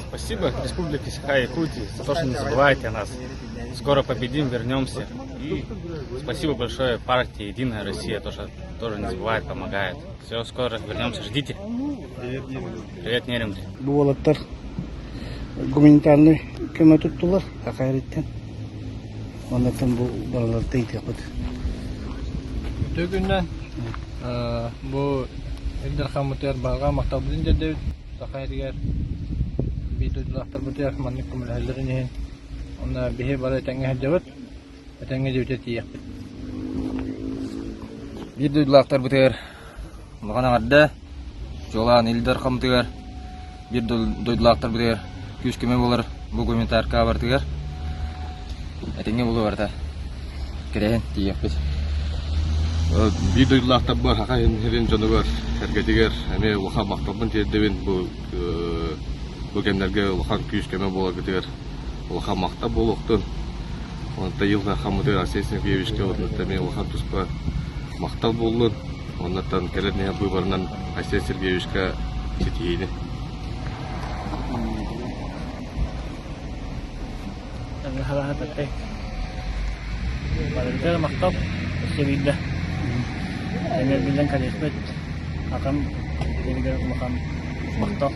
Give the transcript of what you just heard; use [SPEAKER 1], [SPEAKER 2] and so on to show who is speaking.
[SPEAKER 1] Спасибо Республике Саха-Якутии за то, что не забываете о нас. Скоро победим, вернемся. И спасибо большое партии «Единая Россия», тоже, тоже не забывает, помогает. Все, скоро вернемся, ждите. Привет, Нерюнгри.
[SPEAKER 2] Бу уолаттар гуманитарнай көмө туттулар Саха сириттэн. Оннуттан бу барыларыттан ыытыахпыт.
[SPEAKER 3] Үтүө күннэн бу Ил Дархаммытыгар барҕа махталбытын тиэрдэбит. Саха сиригэр биир дойдулаахтарбытыгар маннык көмөлөһөллөрүн иһин. Онно биһи бары этэҥҥэ сылдьабыт, этэҥҥэ дьиэбитигэр тиийиэхпит.
[SPEAKER 4] Биир дойдулаахтарбытыгар улахан эҕэрдэ, чуолаан Ил Дархаммытыгар, биир дойдулаахтарбытыгар күүс-көмө буолар бу гуманитарка барытыгар этэҥҥэ буолуо барыта. Кэрэһин тиийиэхпит.
[SPEAKER 5] Биир дойдулаахтарбар Саха сирин дьонугар, сэргэтигэр эмиэ улахан махталбын тиэрдэбин бу бу кэмнэргэ улахан күүс-көмө буоларгытыгар улахан махтал буолуохтун. Онтон Ил Дархаммытыгар Арсений Сергеевичка уонна эмиэ улахан туспа махтал буоллун. Оннуттан кэлэр нэһиэк быыбарынан Айсен Сергеевичка ситиһиини.
[SPEAKER 6] Барыгытыгар махтал, өссө биирдэ. Эмиэ биллэн кэлиэхпит. Атам дьиэтигэр улахан махтал.